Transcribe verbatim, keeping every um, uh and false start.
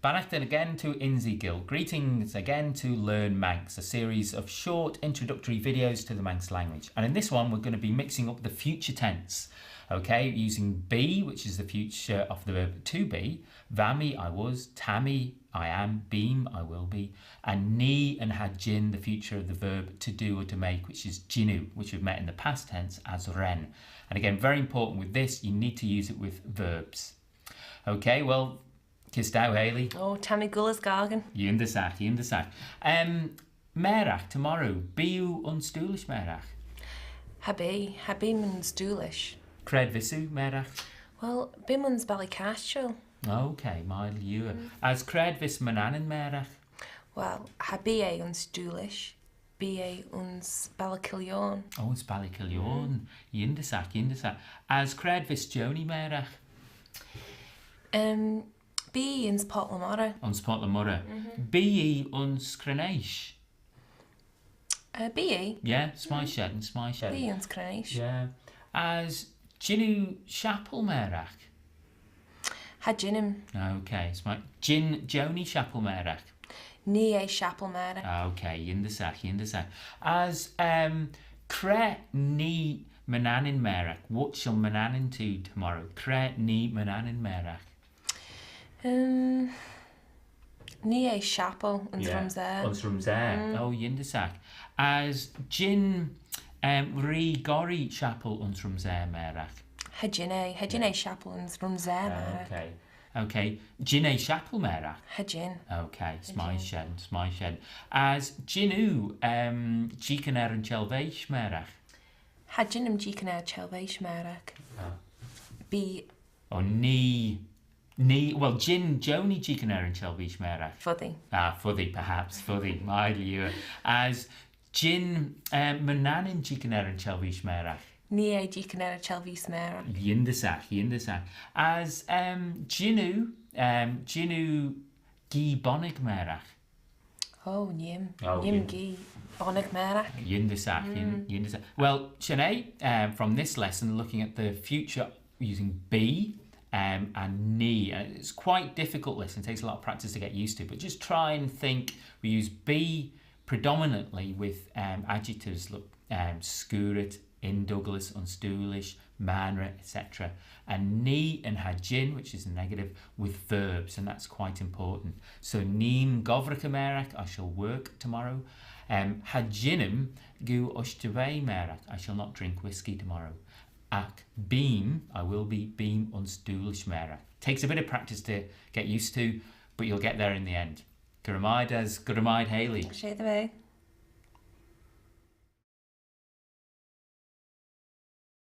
Bannaghtin again to ynsee Gaelg. Greetings again to Learn Manx, a series of short introductory videos to the Manx language. And in this one, we're going to be mixing up the future tense. Okay, using be, which is the future of the verb to be, va mee, I was, ta mee, I am, beem, I will be, and nee and cha jean, the future of the verb to do or to make, which is jean oo, which we've met in the past tense as ren. And again, very important with this, you need to use it with verbs. Okay, well, kys t'ou, Hayley? Oh, ta mee goll as gaccan. Yindyssagh, yindyssagh. Um, mairagh, tomorrow, bee oo ayns Doolish mairagh? Cha bee, cha bee'm ayns Doolish. C'raad vees oo mairagh? Well, bee'm ayns Ballycastle. Okay, mie lhieu. As c'raad vees Manannan mairagh? Well, cha bee eh ayns Doolish, bee eh ayns Ballykillione. Oh, ayns Ballykillione. Yindyssagh, yindyssagh. As c'raad vees Joni mairagh? Um, bee ayns Port le Moirrey. Ayns Port le Moirrey. Bee ee ayns Creneash? Uh, bee ee. Yeah, s'mie shen, s'mie shen. Bee ee ayns Creneash. Yeah. As jean oo shappal mairagh? Cha jeanim. Okay, s'mie, jean Joni shappal mairagh? Nee eh shappal mairagh. Okay, yindyssagh, yindyssagh. As, um, cre nee Manannan mairagh? What shall Manannan do tomorrow? Cre nee Manannan mairagh? Um, nee eh shappal ayns Rhumsaa. Ayns Rhumsaa. Oh, yindyssagh. As jean, um, ree gorree shappal ayns Rhumsaa mairagh? Cha jean eh, cha jean eh shappal ayns Rhumsaa mairagh. Okay. Okay. Jean eh shappal mairagh? Cha jean. Okay, s'mie shen, s'mie shen. As jean oo, um, jeeaghyn er yn çhellveeish mairagh? Cha jeanim jeeaghyn er yn çhellveeish mairagh. Bee. Oh, nee, nee, well, jean Joni jeeaghyn er yn çhellveeish mairagh? Foddee. Ah, foddee, perhaps, foddee, mie lhieu. As jean, um, Manannan jeeaghyn er yn çhellveeish mairagh? Nee eh jeeaghyn er yn çhellveeish mairagh. Yindyssagh, yindyssagh. As, um, jean oo, um, jean oo gee bonnag mairagh? Oh, nee'm. Oh, nee'm gee bonnag mairagh. Yindyssagh, yin-, yindyssagh. Well, shen eh, um, from this lesson, looking at the future using bee, um, and nee. And it's quite difficult lesson, it takes a lot of practice to get used to, but just try and think, we use bee predominantly with, um, adjectives, look, um, scuirrit, yn Douglas, ayns Doolish, maynrey, et cetera. And nee and cha jean, which is a negative, with verbs, and that's quite important. So nee'm gobbraghey mairagh, I shall work tomorrow. Um, cha jeanim goo ushtey veg mairagh, I shall not drink whiskey tomorrow. Agh bee'm, I will be, bee'm ayns Doolish mairagh. Takes a bit of practice to get used to, but you'll get there in the end. Gura mie as, gura mie Hayley. She the way.